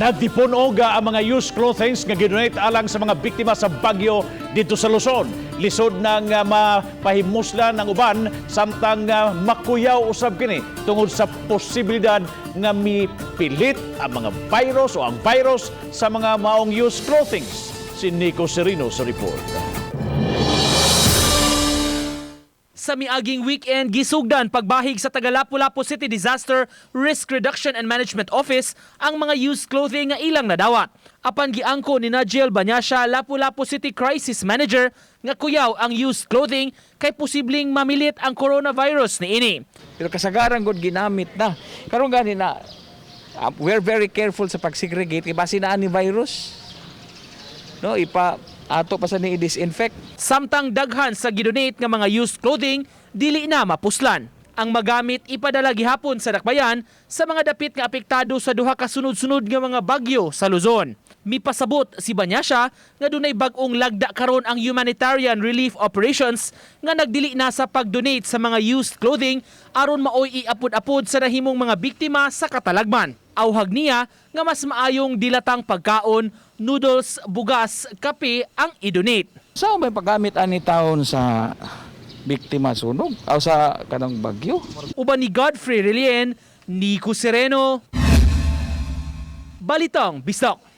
Nagtipon oga ang mga used clothings nga gidonate alang sa mga biktima sa bagyo dito sa Luzon. Lisod nang mapahimuslan ng uban samtang makuyaw usab kini tungod sa posibilidad nga mipilit ang mga virus o ang virus sa mga maong used clothings. Si Nico Serino sa report. Sa miaging weekend, gisugdan pagbahig sa Taga-Lapu-Lapu City Disaster Risk Reduction and Management Office ang mga used clothing nga ilang nadawat. Apan giangko ni Najiel Banyasha, Lapu-Lapu City Crisis Manager, nga kuyaw ang used clothing kay posibleng mamilit ang coronavirus niini. Pero kasagaran gud ginamit na. Karon gani na we're very careful sa pag-segregate kay basi naa ni virus. No, ipa ato pa sa ni disinfect. Samtang daghan sa gidonate nga mga used clothing dili na mapuslan. Ang magamit ipadala gihapon sa dakbayan sa mga dapit nga apektado sa duha ka sunod-sunod nga mga bagyo sa Luzon. Mipasabot si Banyasha nga dunay bag-ong lagda karon ang humanitarian relief operations nga nagdili na sa pag-donate sa mga used clothing aron maoy iapod-apod sa nahimong mga biktima sa katalagman. Awhag niya nga mas maayong dilatang pagkaon, noodles, bugas, kape ang i-donate. Sa may paggamit ani taon sa biktima sunog o sa kanang bagyo. Uban ni Godfrey Relien, Nico Sereno, Balitang Bisdak.